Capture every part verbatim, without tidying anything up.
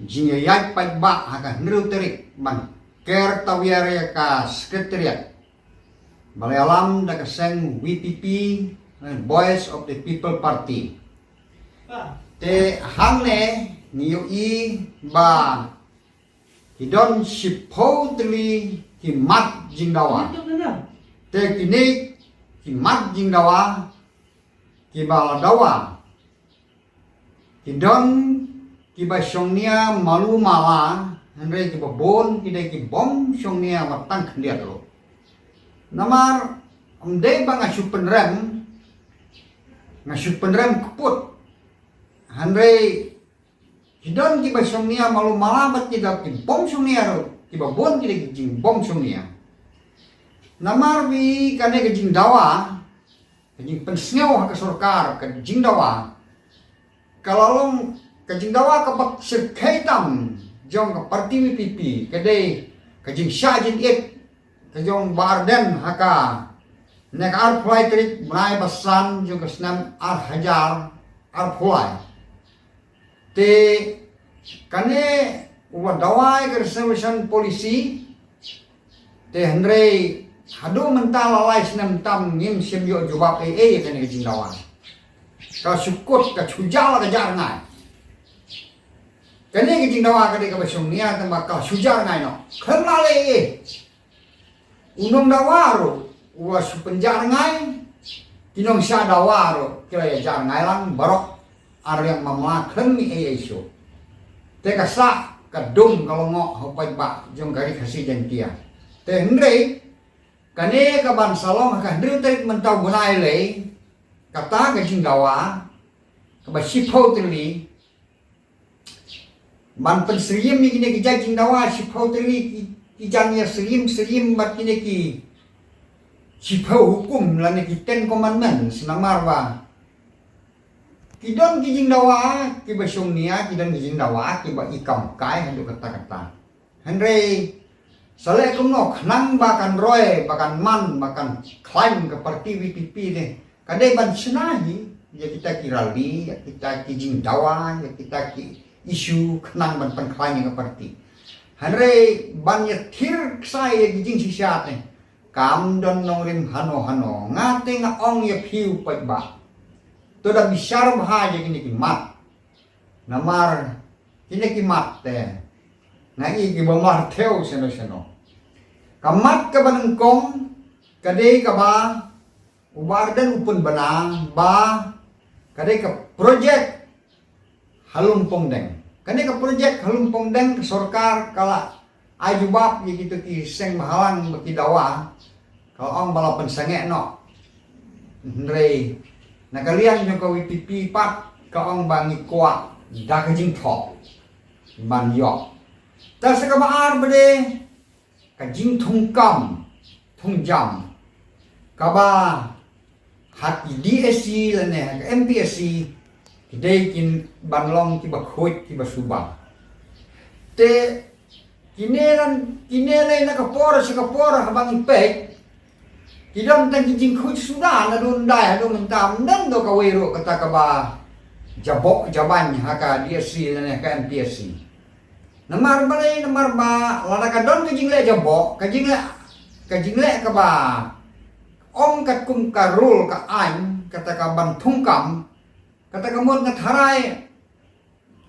jingïaid paidbah ha ka hynriew tarik ban ker tawiar ïa ka secretariat ba la ïalam da ka seng V P P, eh, Voice of the People Party. Te hangne ngi ïohi ba ki don shiphew tylli ki mat jingdawa. Te kine ki mat jingdawa kiba la dawa, ki don kiba shongnia malu mala, hynrei kiba bun ki dei ki bym shongnia wat tang khyndiat ruh. Namar ym dei ba nga shu pynrem, nga shu pynrem kput. Hynrei ki don kiba shongnia malu mala bad ki don ki bym shongnia ruh, kiba bun ki dei ki jingbym shongnia. Namar ba kane ka jingdawa, ka jingpynsngew ha ka sorkar, ka jingdawa ka la long ka jingdawa kaba shyrkhei tam jong ka party V P P, ka dei ka jingshah jingit ka jong Bah Ardent ha kane ka arphew lai tarik bnai ba san jong ka snem ar hajar arphew lai. Te kane u la dawa ïa ka reservation policy. Te hynrei haduh mynta la lai snem tam ngim shym ïoh jubab ei ei ïa kane ka jingdawa. Ka shu kut, ka shu jah la ka jah rngai. Kane ka jingdawa ka dei kaba shongnia tang ba ka shu jah rngai noh. Khlem la leh ei ei. U nongdawa ruh u la shu pynjah rngai, ki nongshah dawa ruh ki la ïa jah rngai lang baroh ar liang mamla khlem mih ei ei shuh. Te ka sah ka dum ka lyngngoh ha u paidbah jong ka Ri Khasi Jaiñtia. Te hynrei kane kaban sa long ha ka hynriew tarik mynta u bnai lei, kata ka jingdawa kaba shiphew tylli, ban pynsyriem ïa kine ki jait jingdawa shiphew tylli, ki, ki jingïasyriem, syriem bad kine ki shiphew hukum lane ki Ten Commandments, namar ba ki don ki jingdawa kiba shongnia, ki don ki jingdawa kiba i kam kai haduh katta katta. Hynrei sa leh kumno, khnang ba kan roi, ba kan man, ba kan khlaiñ ka party V P P ne, ka dei ban shna hi ïa kita ki rally, ïa kita ki jingdawa, ïa kita ki issue, khnang ban pynkhlaiñ ïa ka party. Hynrei ban ïathir ksai ïa ki jingshisha te, kam don nongrim hano hano. Nga te nga ong ïa phi u paidbah, to da bishar bha ïa kine ki mat. Namar kine ki mat te nga i kiba marthew shano shano. Ka mat kaba nyngkong ka dei kaba u Bah Ardent u pynbna ba ka dei ka project ha Lumpongdeng. Kane ka project ha Lumpongdeng ka sorkar ka la ai jubab ïa kito ki seng bhalang ba ki dawa, ka la ong ba la pynsangeh noh. Hynrei na ka liang jong ka V P P pat ka ong ba ngi kwah da ka jingthoh ban ïoh. Te sa kaba ar ba dei ka jingthungkam, thungjam, kaba ha ki D S C lane ha ka M P S C ki dei kin ban long kiba khuid kiba suba. Te kine lei, kine lei na ka por sha ka por haba ngi peit, ki don tang ki jingkhuid suda naduh ym dei haduh mynta, ym don da kawei ruh kata kaba jaboh jaban ha ka D S C lane ha ka M P S C. Namar balei? Namar ba lada ka don ka jingleh jaboh, ka jingleh, ka jingleh kaba ym katkum ka rule ka aiñ, kata ka ban thungkam, kata ka mut nga tharai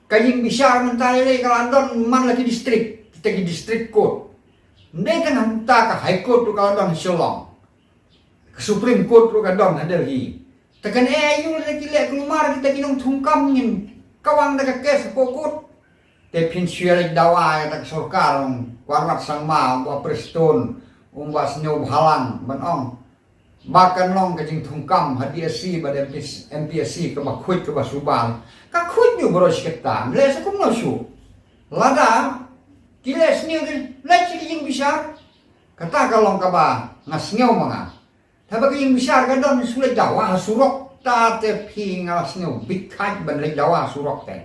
ka jingbishar mynta lei ka la don man la ki district, kita ki district court. Ym dei tang hangta, ka High Court ruh ka la don ha Shillong, ka Supreme Court ruh ka don ha Delhi. Te kane aiu lada ki leh kulmar kita ki nongthungkam, ngin kawang da ka case hapoh court? Te phin shu ïa leit dawa ïa ka sorkar, ong u Conrad Sangma, ong u Bah Prestone, ong u Bah Sniawbhalang ban ong ba kan long ka jingthungkam ha D S C bad M P S C, M P S C kaba khuid kaba suba. Ka khuid ñu baroh shi katta, leh sa kumno shuh? Lada ki leh sniew, ki leh sha ki jingbishar. Kata ka long kaba nga sngew ma nga. Te haba ka jingbishar ka don, shu leit dawa ha surok, ta te phi, nga la sngew bit khat ban leit dawa ha surok te.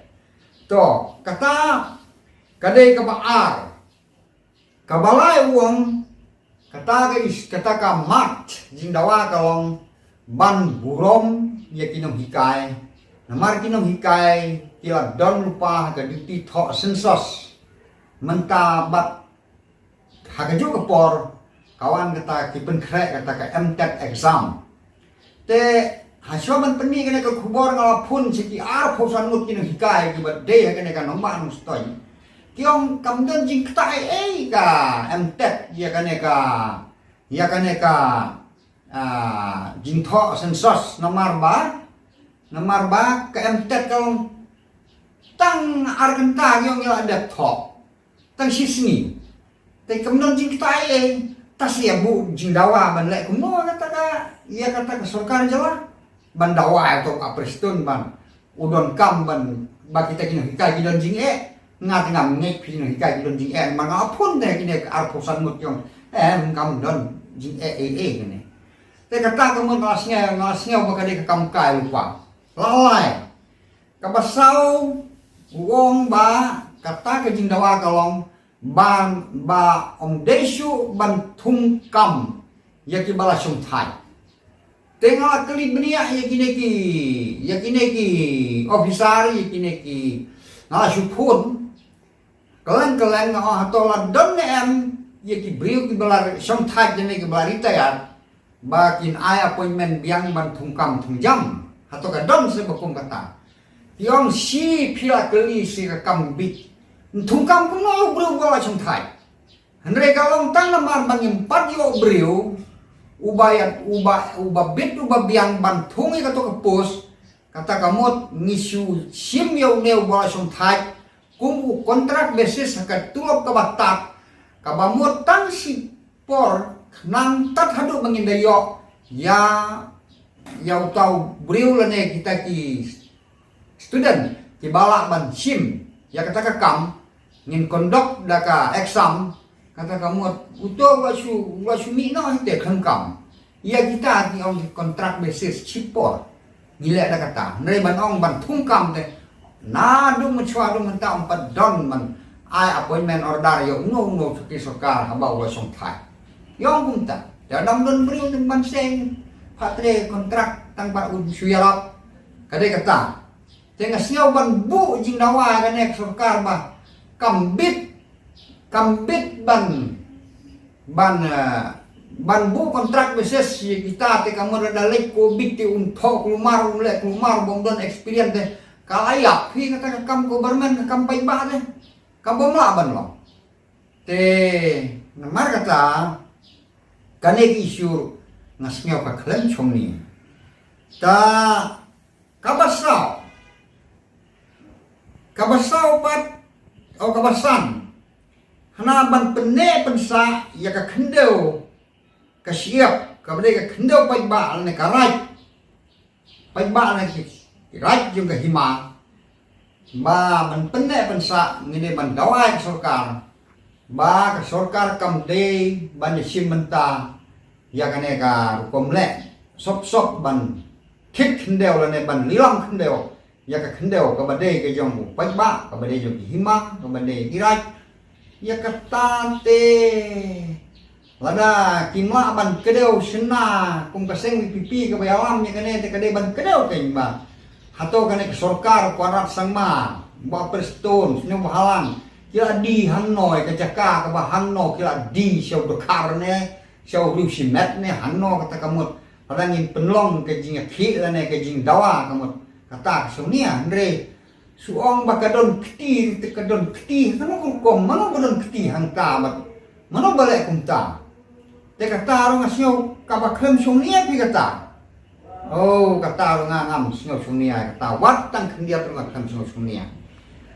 To, kata ka dei kaba ar. Kaba lai u ong, kata ka is, kata ka mat jingdawa ka long ban burom ïa ki nonghikai. Namar ki nonghikai ki la don lypa ha ka duty thoh census. Mynta bad ha kajuh ka por ka wan kata ki pynkhreh kata ka MTET exam. Te hashwa ban pynmih kane ka khubor nga la phone sha ki arphew san ngut ki nonghikai kiba dei ha kane ka Nongbah Nongstoiñ. Ki ong kam don jingktah ei ei ka MTET ïa kane ka, ïa kane ka, ah, jingthoh census namar ba, namar ba ka MTET ka long tang ar kynta ki ong ïa la dep thoh. Tang shisngi. Te kam don jingktah ei ei. Ta sa ïa buh jingdawa ban leh kumno kata ka, ïa kata ka sorkar jylla. Ban dawa ïa u Bah Prestone ban u donkam ban ba kita ki nonghikai ki don jingeh. Nga te ngam ngeit phi nonghikai ki don jingeh. Namar nga phone te kine arphew san ngut ki ong em kam don jingeh ei ei kine. Te kata ka mut nga la sngew, nga la sngew ba ka dei ka kam kai lypa. La lai. Kaba saw, u ong ba kata ka jingdawa ka long ba, ba ym dei shuh ban thungkam ïa kiba la shongthait. Te nga la kylli bniah ïa kine ki, ïa kine ki officer, ïa kine ki, nga la shu phone. Kylleng kylleng nga ong hato la don ne em ïa ki briew kiba la shongthait ne kiba la retire ba kin ai appointment biang ban thungkam thungjam. Hato ka don se ba kum kata. Ki ong shi phi la kylli shi ka kam bit. Thungkam kumno ïa u briew ba la shongthait. Hynrei ka long tang namar ba ngim pat ïoh briew uba ïa, uba, uba bit uba biang ban thung ïa kato ka post. Kata ka mut ngi shu shim ïa une uba la shongthait kum u contract basis ha ka tulop kaba tad, kaba mut tang shi por khnang tad haduh ba ngin da ïoh ïa, ïa uta u briew lane kita ki student kiba lah ban shim ïa kata ka kam, ngin conduct da ka exam, kata ka mut uto u la shu, u la shu mih noh te khlem kam. Ïa kita ki ong ki contract basis shi por. Ngi leh da kata. Hynrei ban ong ban thungkam te. Naduh mynshuwa haduh mynta ym pat don ban ai appointment order ïa uno uno sha ki sorkar haba u la shongthait. Ïa ong kumta. Ïa dang don briew ban seng. Pat te contract tang ba u shu ïarap. Ka dei kata. Te nga sngew ban buh jingdawa ïa kane ka sorkar ba kam bit, kam bit ban, ban, eh, ban buh contract basis ïa kita te ka mut da leit ko bit te un thoh kulmar, un leh kulmar, bym don experience te ka la ïap hi kata ka kam government, ka kam paidbah te ka bym lah ban long. Te namar kata kane ka issue nga sngew ka khlem shongni. Ta kaba saw. Kaba saw pat, o kaba san. Hana ban pynneh pynsah ïa ka khyndew ka shyiap, kaba dei ka khyndew paidbah lane ka raid. Paidbah lane ki, ki raid jong ka hima. Ba ban pynneh pynsah ngi dei ban dawa ïa ka sorkar. Ba ka sorkar kam dei ban ïa shim bynta ïa kane ka rukom leh sop sop ban khit khyndew lane ban lilam khyndew ïa ka khyndew kaba dei ka jong u paidbah, kaba dei jong ki hima, kaba dei ki raid. Ïa kata te lada kim lah ban kdew shynna kum ka seng VPP kaba ïalam ïa kane te ka dei ban kdew kein ba hato kane ka sorkar Conrad Sangma, Bah Prestone, Sniawbhalang, ki la die hangno ïa ka jaka kaba hangno ki la die sha u dkhar ne sha u riewshimet ne hangno kata ka mut. Lada ngin pynlong ka jingïakhih lane ka jingdawa ka mut kata ka shu nia hynrei shu ong ba ka don kti, te ka don kti, kano ka rukom, mano ba don kti hangta bad mano ba leh kumta. Te kata ruh nga sngew kaba khlem shongnia phi kata. Oh, kata ruh nga ngam sngew shongnia kata, wat tang khyndiat ruh nga khlem sngew shongnia.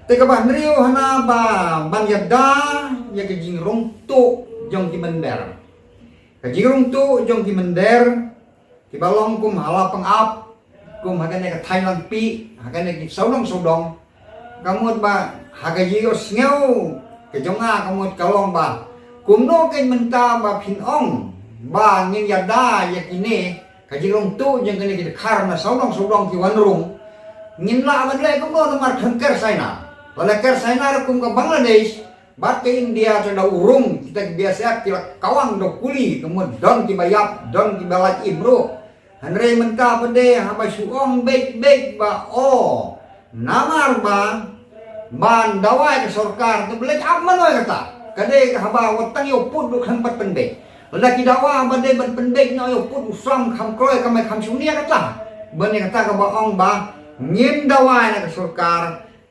Te kaba hynriew hana ba ban ïada ïa ka jingrung tuh jong ki mynder. Ka jingrung tuh jong ki mynder kiba long kum ha la pang ap, kum ha kane ka thaiñ Langpih, ha kane ki sawdong sawdong. Ka mut ba ha ka jingïohsngew ka jong nga ka mut ka long ba kumno kein mynta ba phin ong ba ngin ïada ïa kine ka jingrung tuh jong kane ki dkhar na sawdong sawdong ki wan rung. Ngin lah ban leh kumno namar khlem ker China. Lada ker China ruh kum ka Bangladesh bad ka India te da urung kita ki BSF ki la kawang da u kuli, ka mut don kiba ïap, don kiba lait im ruh. Hynrei mynta pat de haba shu ong beit beit ba o Namar ba ban dawa ïa ka sorkar te ba leit ap mano ïa kata. Ka dei ka haba wat tang ïa u pud u khlem pat pynbeit. Lada ki dawa ba dei ban pynbeit noh ïa u pud u sam kham kloi, kham mai kham shongnia kata. Ban ïa kata kaba ong ba ngin dawa ïa ka sorkar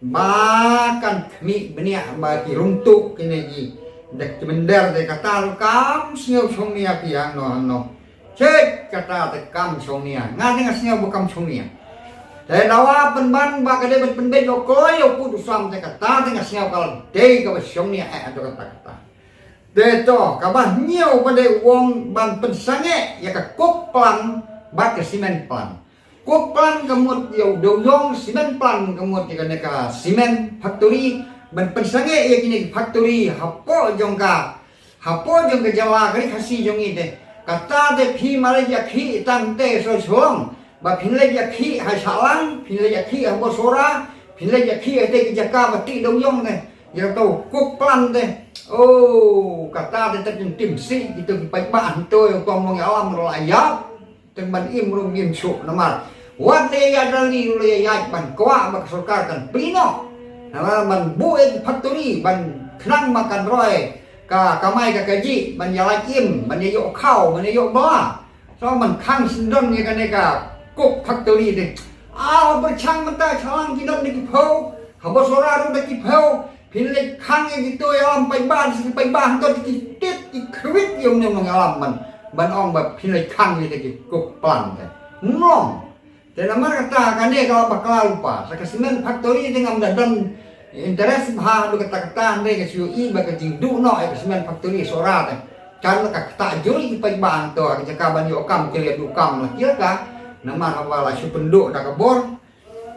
ba kan khmih bniah ba ki rung tuh kine ki da ki mynder de kata ruh kam sngew shongnia phi hangno hangno. Chit kata te kam shongnia. Nga te nga sngew ba kam shongnia. Te dawa pynban ba ka dei ban pynbeit ïa u kloi ïa u pud u sam te kata te nga sngew ka la dei kaba shongnia eh haduh katta katta. Te to kaba hynñiew ba dei u ong ban pynsangeh ïa ka coke plant bad ka cement plant. Coke plant ka mut ïa u dewiong, cement plant ka mut ïa kane ka cement factory. Ban pynsangeh ïa kine ki factory hapoh jong ka, hapoh jong ka jylla ka ri Khasi jong ngi te. Kata te phi ma leit ïakhih tang te sha Shillong, ba phin leit ïakhih ha Shillong, phin leit ïakhih ha Bosora, phin leit ïakhih ha te ki jaka ba tih dewiong te. Ïa to coke plant te. Oh, kata te te tim tim si kito ki paidbah hangto ïa u tong long ïalam la ïap. Teng ban im ruh ngim shuh namar wat leh ïaid rally ruh leh ïaid ban kwah ba ka sorkar kan plie noh. Namar ban buh ïa ki factory ban khnang ba kan roi ka kamai ka kajih ban ïa lait im, ban ïa ïoh khaw, ban ïa ïoh ba. So ban khang syndon ïa kane ka coke factory te. Ah, pyrshang mynta Shillong ki don da ki phew, ha Bosora ruh da ki phew. Phin leit khang ïa kito ïalam paidbah, ki paidbah hangto ki tit ki khwit ïa u nongïalam ban, ban ong ba phin leit khang ïa ki coke plant te. Ngam long. Te namar kata kane ka la bakla lypa. Sa ka cement factory te ngam da don interest bha haduh katta katta, hynrei nga shu ïohi ba ka jingduh noh ïa ka cement factory Sohra te. Kan ka ktah jur ïa ki paidbah hangto, ka jaka ban ïoh kam ki leit duh kam la ki la ka. Namar haba la shu pynduh da ka bor.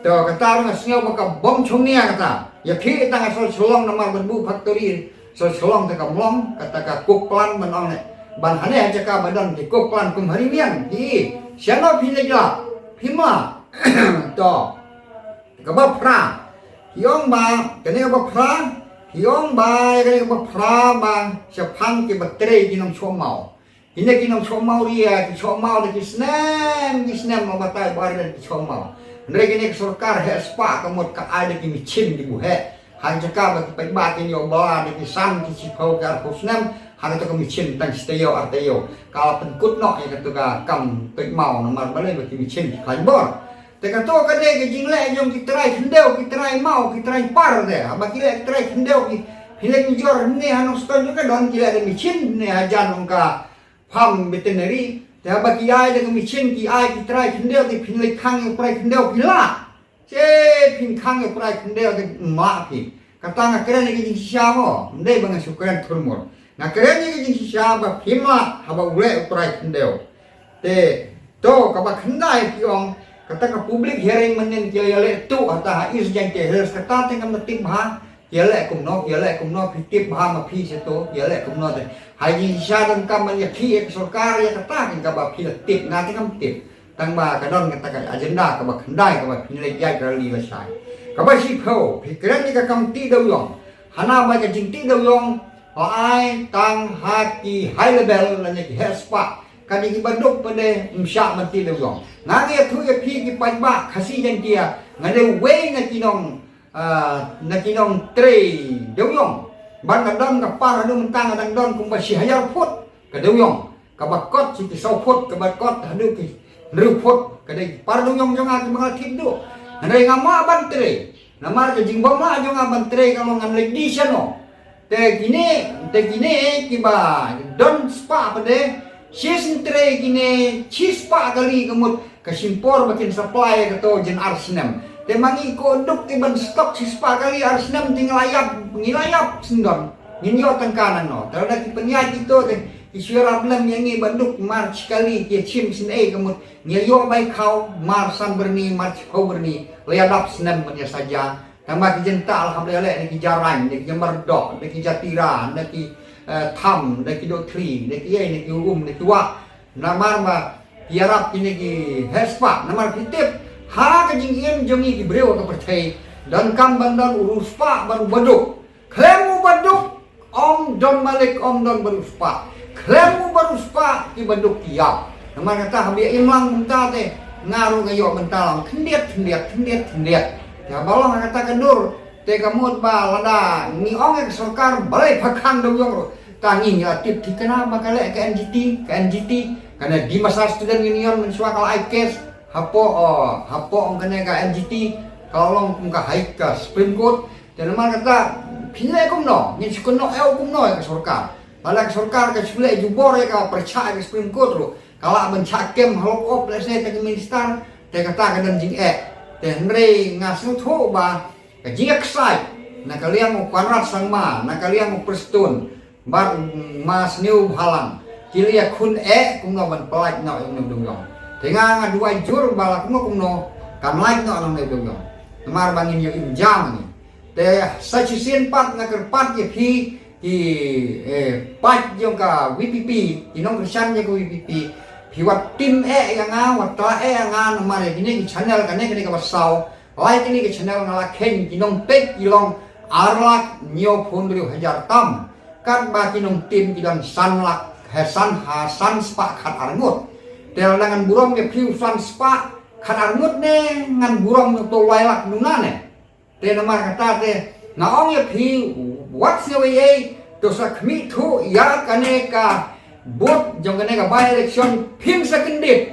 To, kata ruh nga sngew ba ka bym shongnia kata. Ïakhih tang ha Shillong namar ban buh factory. Shillong te kam long, kata ka coke plant ban ong ne. Ban hane ha jaka ba don ki coke plant kum ha Ri Mian. Hi, shano phi leit lap? Phi ma. To. Kaba phra. Phi ong ba, kane kaba phra. Phi ong ba, kane kaba phra ba shaphang kiba trei ki nongshong maw. Kine ki nongshong maw ria, ki shong maw da ki snem, ki snem ma batai ba ria ki shong maw. Hynrei kine ki sorkar heh spah ka mut ka ai da ki machine ki buh heh. Ha jaka ba ki paidbah kin ïoh ba da ki san ki shiphew ki arphew snem, ha kato ka machine tang shi taïew ar taïew. Ka la pynkut noh ïa kato ka kam peit maw namar balei ba ki machine ki khlaiñ bor. Te kato ka dei ka jingleh jong ki trai khyndew, ki trai maw, ki trai par te. Haba ki leh ki trai khyndew ki, phi leh ki jor ne ha Nongstoiñ ka don ki leh da machine ne hajan ong ka farm veterinary. Te haba ki ai da ka machine ki ai ki trai khyndew te phin leit khang ïa u trai khyndew phi lah. Che phin khang ïa u trai khyndew te ym lah phi. Kata nga kren ïa ka jingshisha mo. Ym dei ba nga shu kren thurmur. Nga kren ïa ka jingshisha ba phim lah haba u leh u trai khyndew. Te to kaba khyndai phi ong kata ka public hearing mynnin ki ïaleh tuh hata ha East Jaintia Hills kata te ngam da tip bha. Ki ïaleh kumno, ki ïaleh kumno, phi tip bha ma phi sha to, ki ïaleh kumno te. Ha jingshisha donkam ban ïakhih ïa ka sorkar ïa kata kin kaba phi la tip, nga te ngam tip. Tang ba ka don kata ka agenda kaba khyndai kaba phin leit ïaid rally lashai. Kaba shiphew, phi kren ïa ka kam tih dewiong. Hana ba ka jingtih dewiong, ba ai tang ha ki high level lane ki heh spah. Ka dei kiba duk pat de ym shah ban tih dewiong. Nga ngi ïathuh ïa phi ki paidbah Khasi Jaiñtia, nga dei uwei na ki nong ah, na ki nongtrei dewiong. Ban ka dam ka par haduh mynta nga dang don kumba shi hajar phut ka dewiong. Kaba kot shi ki saw phut, kaba kot haduh ki hynriew phut. Ka dei ki par dewiong jong nga kiba nga la tip duh. Hynrei nga mah ban trei. Namar ka jingbym lah jong nga ban trei ka long ngan leit die shano. Te kine, te kine kiba don spah pat de, shisien trei kine, shispah kali ka mut, ka shim por ba kin supply ïa kato jin ar snem. Te ma ngi ko duk ki ban stock shispah kali ar snem te ngi la ïap, ngi la ïap syndon. Ngin ïoh tyngka nangno. Te lada ki pynïaid kito te, ki shu ïarap lem ïa ngi ba duk mar shi kali ki shim sien ei ka mut. Ngi ïoh bai khaw, mar san byrni, mar shiphew byrni. La ïadap snem ban ïa saja. Tang ba ki jingtah la hap leh leh, na ki Jarain, na ki Jamyrdoh, na ki Jatira, na ki, eh, Tham, na ki Dohthli, na ki ei, na ki Um, na ki Wah. Namar ba ki ïarap kine ki heh spah, namar ki tip ha ka jingim jong ngi ki briew ha ka pyrthei. Donkam ban don u riewspah bad u baduk. Khlem u baduk, ym don malik, ym don bariewspah. Khlem u bariewspah ki baduk ki ïap. Namar kata haba ïa im lang mynta te, nga ruh nga ïoh mynta lang khyndiat khyndiat khyndiat khyndiat. Ïa ba long ha kata ka dur te ka mut ba lada ngi ong ïa ka sorkar balei pha khang dewïong ruh, ta ngi ïa tip thikna ba ka leh ka N G T, ka N G T, kane Dimasa Student Union mynshuwa ka la ai case hapoh, oh, hapoh ong kane ka N G T, ka long kum ka High, ka Supreme Court. Te namar kata phin leh kumno, ngin shu kynnoh ïa u kumno ïa ka sorkar? Lada ka sorkar ka shu leh jubor ïa ka pyrshah ïa ka Supreme Court ruh, ka lah ban shah kem halor op lehse te ka minister, te kata ka don jingeh. Te hynrei nga sngewthuh ba ka jingïaksaid na ka liang u Conrad Sangma, na ka liang u Prestone bad ma Sniewbhalang, ki la ïakhun eh kumno ban pyllait noh ïa une u dewïong. Te nga, nga duwai jur ba la kumno kumno kan lait noh ïa une u dewïong, namar ba ngin ïoh im jam ngi. Te sa shisien pat nga kyrpad ïa phi ki, eh, paid jong ka V P P, ki nongkyrshan jong ka V P P, phi wat tim eh ïa nga, wat tla eh ïa nga namar ïa kine ki channel, kane, kane kaba saw, lai kine ki channel nga la kheiñ, ki nongpeit ki long ar lak hynñiewphew hynriew hajar tam, katba ki nongtim ki don san lak, ha san, ha san spah khatar ngut. Te lada ngan burom ïa phi u san spah khatar ngut ne ngan burom ïa uto u lai lak duna ne? Te namar kata te nga ong ïa phi, wat sngew ei ei, to sa khmih thuh ïa kane ka vote jong kane ka by election, phin sa kyndit,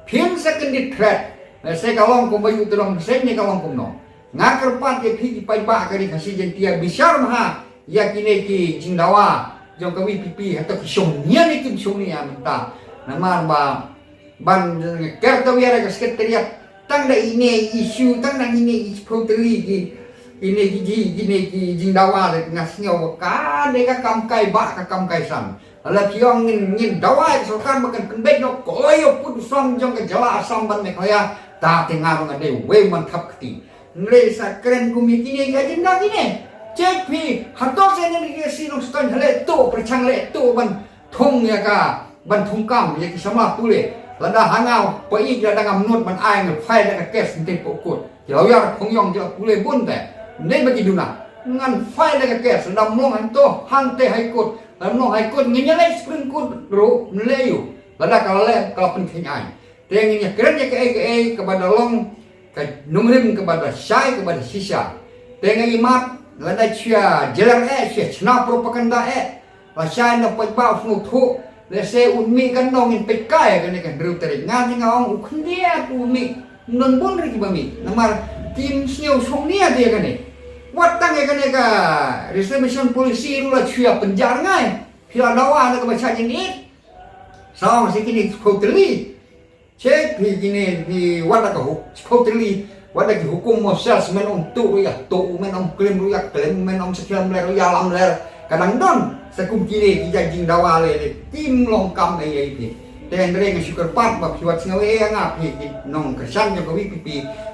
phin sa kyndit threat. Lehse ka long kumba ïoh te long seng ne ka long kumno. Nga kyrpad ïa phi ki paidbah ka Ri Khasi Jaiñtia, bishar bha ïa kine ki jingdawa jong ka V P P, hato ki shong nian ne kim shong nian mynta. Namar ba ban, eh, ker tawiar ka secretariat tang da ine i issue, tang da ine i photo li ki, ine ki ji, ine ki jingdawa le, nga sngew ka dei ka kam kai ba, ka kam kai san. Lada phi ong ngin, ngin dawa ïa ka sorkar ba kan pynbeit noh ko ïa pud song jong ka jylla Assam bad Meghalaya, ta te nga ruh nga dei wei man thap kti. Hynrei sa kren kum ïa kine ki agenda kine. Check phi, hato sa ine ki si nongstoiñ ha leh to, pyrshang leh to ban thung ïa ka, ban thung kam ïa ki samla pule. Lada ha nga pa i, lada ngam nud ban ai, ngan file da ka case hangtei hapoh court. Ki lawyer Khongïong ki la pule bun te. Ym dei ba ki duna. Ngan file da ka case, lada ym long hangto, hangtei High Court. Lada ym long High Court, ngin ïa leit Supreme Court ruh, ym lei ïoh. Lada ka la leh, ka la pynkheiñ aiñ. Te ngin ïa kren ïa kaei kaei kaba da long ka nongrim, kaba da shai, kaba da shisha. Te nga ïa mad, lada shu ïa jeler eh, shu ïa shna propaganda eh, lashai na paidbah u sngewthuh, lehse un mih kan nong, ngin peit kai kane ka hynriew tarik. Nga te nga ong u khyndiat u mih, ym don bun ruh kiba mih. Namar kim sngew shong niat ïa kane. Wat tang ïa kane ka reservation policy ruh la shu ïa pynjah rngai. Phi la dawa na kaba shah jingit. Sa ong sa kine ki phew tylli. Check phi kine, phi wat da ka huk, phew tylli, wat da ki hukum Moses, men ym tuh ruh ïa tuh, men ym klim ruh ïa klim, men ym sakhia ym ler ruh ïalam ler. Ka dang don sa kum kine ki jait jingdawa lei lei, kim long kam ei ei phi. Te hynrei nga shu kyrpad ba phi wat sngew ei ei ïa nga phi ki nongkyrshan jong ka V P P,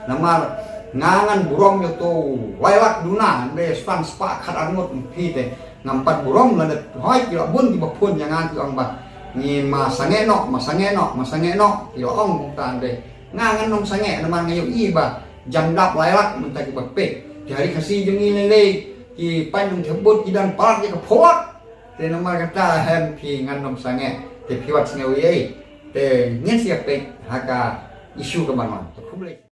namar nga ngan burom ïa uto u lai lak duna, hynrei san spah khatar ngut phi te. Ngam pat burom lada hoi ki la bun kiba phone ïa nga ki ong ba ngi ma sangeh noh, ma sangeh noh, ma sangeh noh, ki la ong kumta. Hynrei nga ngan ym sangeh namar nga ïohi ba jan dap lai lak mynta kiba peit. Ki ha Ri Khasi jong ngi lei lei ki paid nongthep vote ki dang palat ïa ka phew lak. Te namar kata hem phi ngan ym sangeh. Te phi wat sngew ei ei. Te ngin sa ïa peit ha ka issue kaba ban wan. Te khublei.